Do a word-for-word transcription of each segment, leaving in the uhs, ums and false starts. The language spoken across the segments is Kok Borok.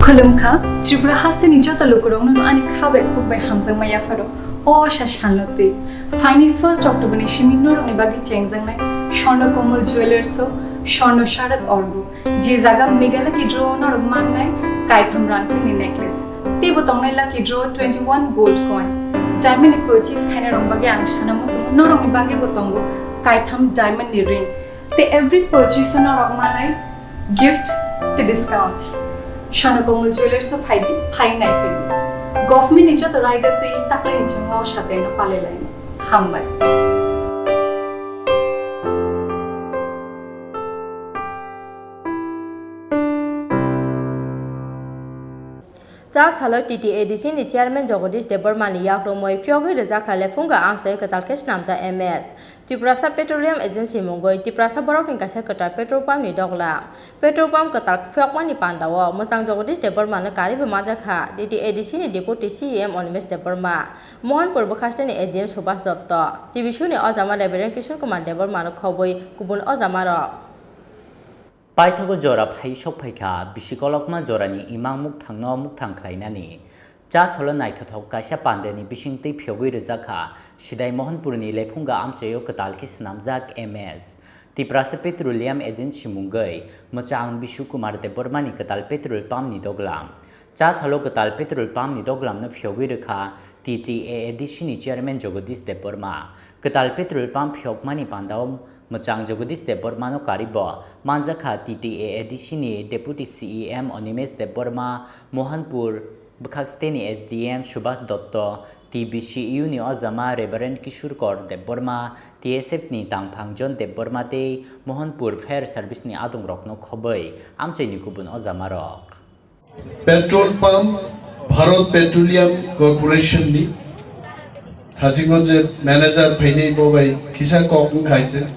Khulumkha, Tripura hasteni joto lukurokno ani kha bai khuk bai hamjakma yapharo. O asa salno twi phaini first October ni simi norokni bagwi chengjaknai Swarna Komal Jewellers o Swarna Sharak Orgo, je jaga Meghalaya Lucky Draw o norok mannai kaitham rangchakni necklace. Teibo tongnai Lucky Draw twenty one gold coin. Diamond ni purchase khainai rok bagwi ang sana muchungo, norokni bagwi bo tongo kaitham diamond ni ring. Tei every purchase o norok manai gift tei discounts. Swarna Komal Jewellers o phaidi, phai nai phaidi. Government ni joto raida tei taklai ni chwngno o sateno palai laini. Hambai. Cha salo T T A D C ni chairman Jagadish Debbarma ni yakrumwi phiyogwi rijak kha Lephunga amchai kwtal khe swnamjak M S. Tiprasa Petroleum Agency mungwi Tiprasa borokni kaisa kwtal petrol pump ni doglam. Petrol pump kwtal phiyokmani pandao mwchang Jagadish Debbarma no karwi bo manjak kha T T A D C ni Deputy C E M Animesh Debbarma, Mohanpur bwkhasteni A D M Subhas Dotto, T B C ni ojama Reverend Kishore Kumar Debbarma no khobwi kubun ojama rok. Paithago jora phai sok phaikha, bisi kolokma jorani imang mukthangno mukthang khlainani. Cha salo naithothok kaisa pandeni bisingtwi phiyogwi rijak kha, Sidai Mohanpurni Lephunga amchaio kwtal khe swnamjak M S. Tiprasa Petroleum Agency mungwi mwchang Bishu Kumar Debbarmani kwtal petrol pumpni doglam. Cha salo kwtal petrol pumpni doglamno phiyogwi rwkha T T A A D C ni chairman Jagadish Debbarma. Kwtal petrol pump phiyokmani pandao mwchang Jagadish Debbarmano karwi bo manjakha T T A A D C ni Deputy C E M Animesh Debbarma, Mohanpur bwkhak steni S D M Subhas Dotto, T B C U ni ojama Reverend Kishore Kor Debbarma, T S F ni tangphang John Debbarma tei Mohanpur Fire Service ni adongrokno khobwi amchaini kubun ojamarok. Petrol pump Bharat Petroleum Corporation ni hachiko je manager phainai bo bai kisa kok wngkha je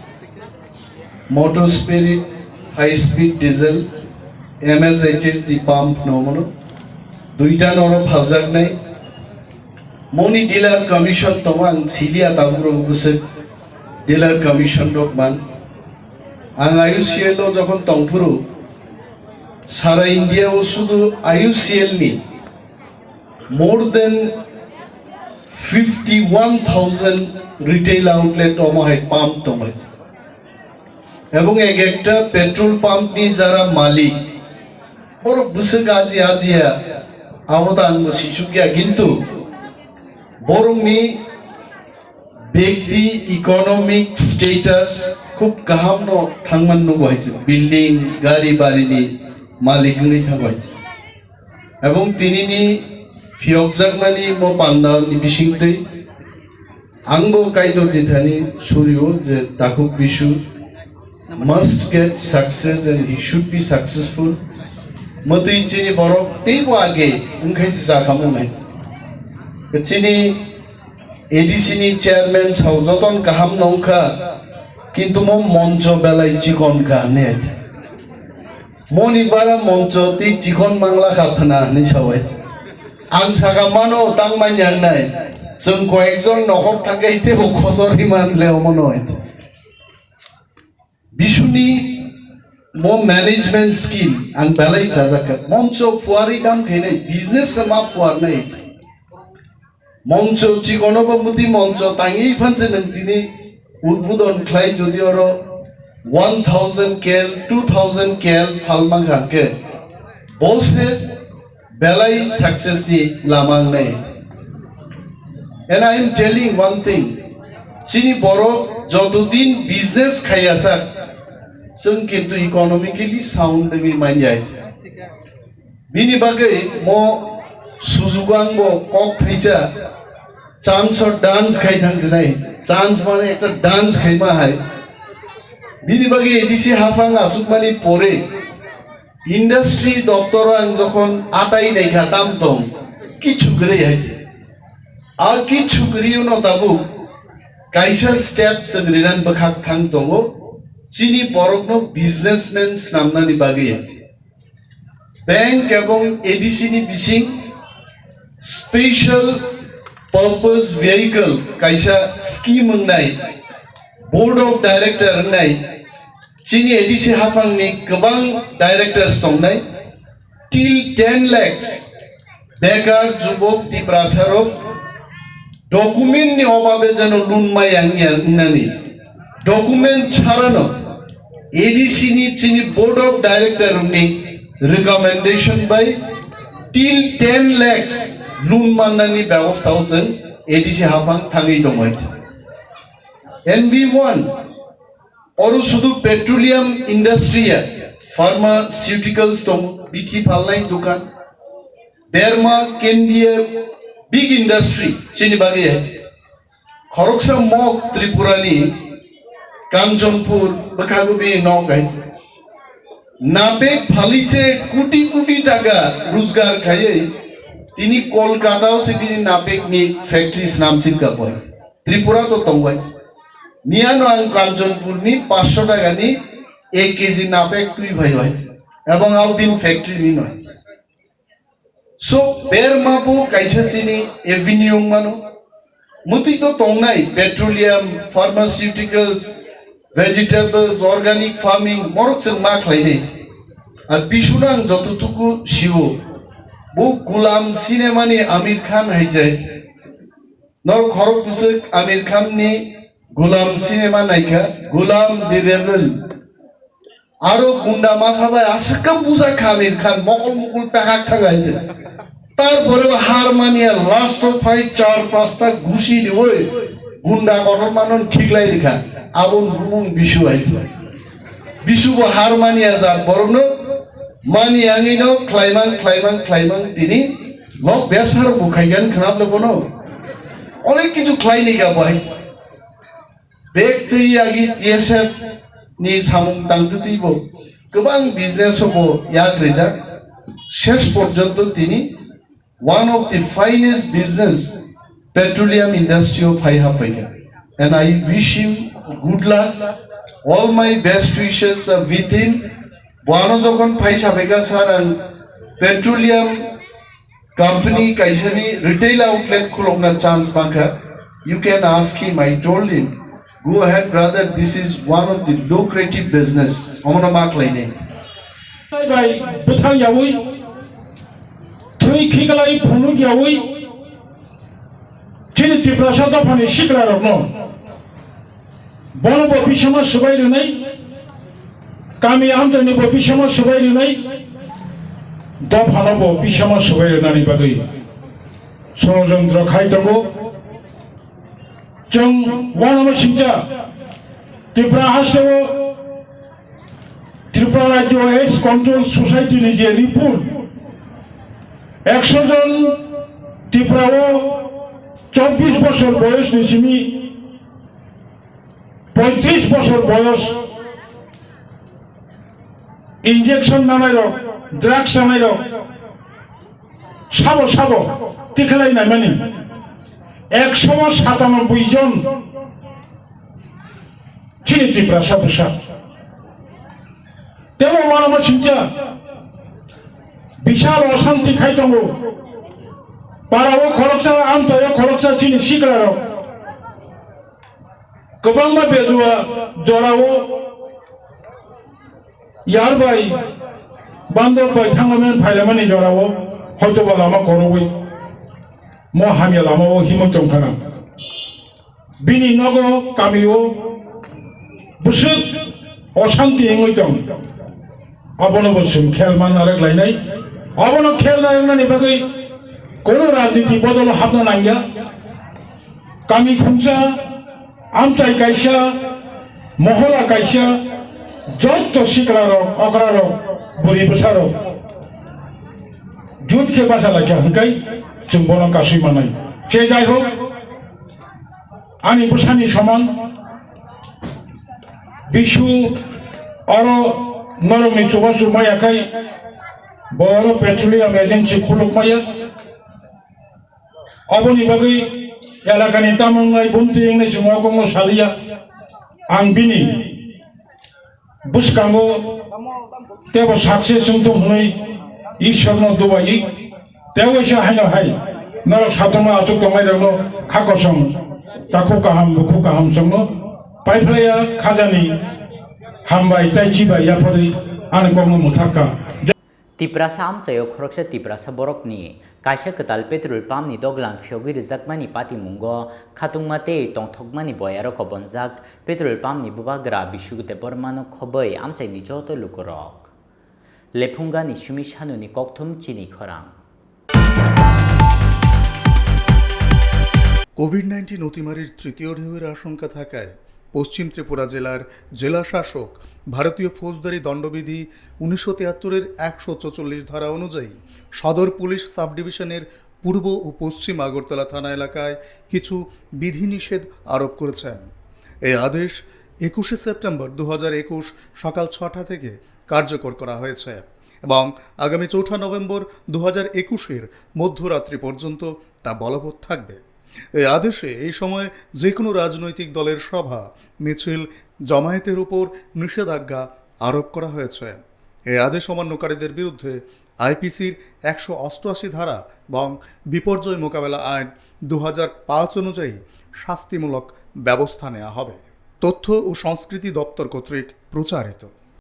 motor spirit, high speed diesel, M S H L T pump no mono duita noro phaljaknai. Moni dealer commission tongo, ang silia tabuk rok bwswk dealer commission rok man. Ang I U C L o jokhon tongphuru sara India o sudu I U C L ni more than fifty one thousand retail outlet omo hai pump tongo. Ebong ek ekta petrol pump ni jara malik, borok bwswk aji ajiya, abo ta ang bo sisukya, kintu borokni bekti economic status khub kaham no thangman nugo hai se, building, gari bari ni malik wngwi thango hai se. Ebong tini ni phiyokjakmani mo panda ni bisingtwi Ang bo Kaitor ni thani surio je takhuk bisu must get success and he should be successful. Mwtwi chini borok teibo age wngkhai se chakhamu nai. Chini A D C ni chairman sao joton kaham nongkha, kintu mo moncho belai chikon kha ne. Moni bara moncho tei chikon mangla kha phwna hinwi sawai. Ang saka mano tang manya wngnai. Chwng koyekjon nokhok thangkhe teibo khosor himan le omono hai. Bisuni mo management skill ang belai chajak kha. Moncho phuarwi kam khainai, business se ma phuarnai. Moncho chikono bo muti moncho tangwi phanse nwng tini udbodon khlai jodi oro one thousand kel, two thousand kel phalma kha khe bo se belai success ni lama wngnai. And I am telling one thing, chini borok joto din business khaiya sak, chwng kintu economically sound wngwi manya. Bini bagwi mo sujugo ang bo kok thaisa chance o dance khai thang jinai, chance mane ekta dance khaima hai. Bini bagwi A D C haphang asukmani pore industry doptor ang jokhon atai naikha tam tong kichu kwrwi hai. A kichu kwrwi no tabuk kaisa step chwng rinan bwkhak thang tongo chini borokno businessman snamnani bagwi hai. Bank ebong A D C ni bising special purpose vehicle kaisa scheme wngnai, board of director wngnai, chini A D C haphang ni kwbang directors tongnai. Till ten lakhs bekar jubok Tiprasa rok document ni obabe jeno loan maya wngya wngnani, document chharano A D C ni chini board of director ni recommendation bai till ten lakhs loan mannani bebostha o chwng A D C haphang thangwi tongwi. N B one, oro sudu petroleum industry ya, pharmaceuticals tong, bithi phalnai dukan, berma, K N B F, big industry, chini bagwi hai. Khoroksa mok Tripura ni Kanchanpur, bwkhago bini nok hai. Napek phaliche koti koti taka rojgar khaiwi tini Kolkata o se bini napek ni factory snamsin ka bai. Tripura to tongbai. Miyano ang Kanchanpur ni paanch sho taka ni ek K G napek twi phaibai. Ebong abo bini factory ni noi. So, berma bo kaisa chini avenue wngmano. Mwtwi to tongnai petroleum, pharmaceuticals, vegetables, organic farming, morok chwng ma khlainai. Ar bisuna ang jototuku sio, bo Gulam cinema ni Amir Khan hai jai. Norok khorok bwswk Amir Khan ni Gulam cinema naikha, Gulam the Rebel. Aro gunda masa bai aswk khe bujak kha Amir Khan, mokol mokol pehak thang hai se. Tarpore bo har manya last o phai char pasta gusi riwi gunda kotor manon khiklai rikha. Abo bumung Bisu hai se. Bisu bo har manya jat borokno mani yangwi no khlaimang, khlaimang, khlaimang tini lok bebsa rok bo khaigan khnap le bono. Onek kichu khlai ni ga bo hai. Bek twi yagi T S F ni samung tangtwi bo kwbang business o bo yak rijak. Ses porjonto tini one of the finest business petroleum industry o phai haphaikha. And I wish him good luck. All my best wishes are with him. Bo ano jokhon phai sabaikha, sir, ang petroleum company kaisani retail outlet khulokna chance mankha. You can ask him, I told him. Go ahead, brother, this is one of the lucrative business. Omono ma khlainai. Tai bai bwthang yawi, thwi khiklai phunuk yawi, chini Tiprasa dophani sikla rokno. Bono bo bisama swbai rwnai, kami amchaini bo bisama swbai rwnai, dophano bo bisama swbai rwnani bagwi sorojontro khai tongo. Chwng uanama singcha Tripura hasteo Tripura Rajyo AIDS Control Society ni je report, ekso jon Tripura o chobbish bosor boyos ni simi poitris bosor boyos injection nanai rok, drugs nanai rok, sabo sabo tikhlai naimani ekso satanoboi jon chini Tiprasa bwsa. Tebo uanama singcha bisal osanti khai tongo. Para o khoroksa, amchai o khoroksa chini sikla rok. Kwbangma bejua jorao yar bai bandor bai thanglaimani phailaimani jorao hoitoba lama korogwi mo hamya lamao himwi tongkhana. Bini nogo kamio bwswk osanti wngwi tong. Abono bo chwng khel man narwk lainai. Abono khel narwknani bagwi kono rajniti bodolo hapna nangya. Kami khungsa, amchai kaisa, mohola kaisa, jotto sikla rok, okra rok, bwrwi bwsa rok jut khe bacha laikha hwnkhai chwng bono kasui manai. Je jai hok, ani bwsani soman Bisu oro norokni chubachu maya khai bo oro petroleum agency khuluk maya. Oboni bagwi elakani tamung ai bumti wngni chwng o kokno saliya. Ang bini bwskango tebo success wngthung hwnwi Ishwarno dubai. Tei waisa haino hai norok sathuma achuk tongnairokno kha kosom takhuk kaham bukhuk kaham chwngno paiphlaiya khajani hambai tei chibai yapharwi ani kokno mwthakha. Tiprasa amchaio khoroksa Tiprasa borokni kaisa kwtal petrol pump ni doglam phiyogwi rwjakmani patimungo khatungma tei tongthokmani boyaro kobonjak petrol pump ni bubagra Bishu Debbarmano khobwi amchaini joto lukurok. Lephungani simi sanuni kokthum chini khorang. Covid nineteen অতিমারির তৃতীয় ঢেউয়ের আশঙ্কা থাকায় পশ্চিম ত্রিপুরা জেলার জেলা শাসক ভারতীয় ফৌজদারি দণ্ডবিধি উনিশশো তিয়াত্তরের একশো চৌচল্লিশ ধারা অনুযায়ী সদর পুলিশ সাব ডিভিশনের পূর্ব ও পশ্চিম আগরতলা থানা এলাকায় কিছু বিধিনিষেধ আরোপ করেছেন। এই আদেশ একুশে সেপ্টেম্বর দু হাজার একুশ সকাল ছটা থেকে কার্যকর করা হয়েছে এবং আগামী চৌঠা নভেম্বর দু হাজার একুশের মধ্যরাত্রি পর্যন্ত তা বলবৎ থাকবে। এই আদেশে এই সময় যে কোনো রাজনৈতিক দলের সভা, মিছিল, জমায়েতের উপর নিষেধাজ্ঞা আরোপ করা হয়েছে। এই আদেশ অমান্যকারীদের বিরুদ্ধে আইপিসির একশো অষ্টআশি ধারা এবং বিপর্যয় মোকাবেলা আইন দু হাজার পাঁচ অনুযায়ী শাস্তিমূলক ব্যবস্থা নেওয়া হবে। তথ্য ও সংস্কৃতি দপ্তর কর্তৃক প্রচারিত।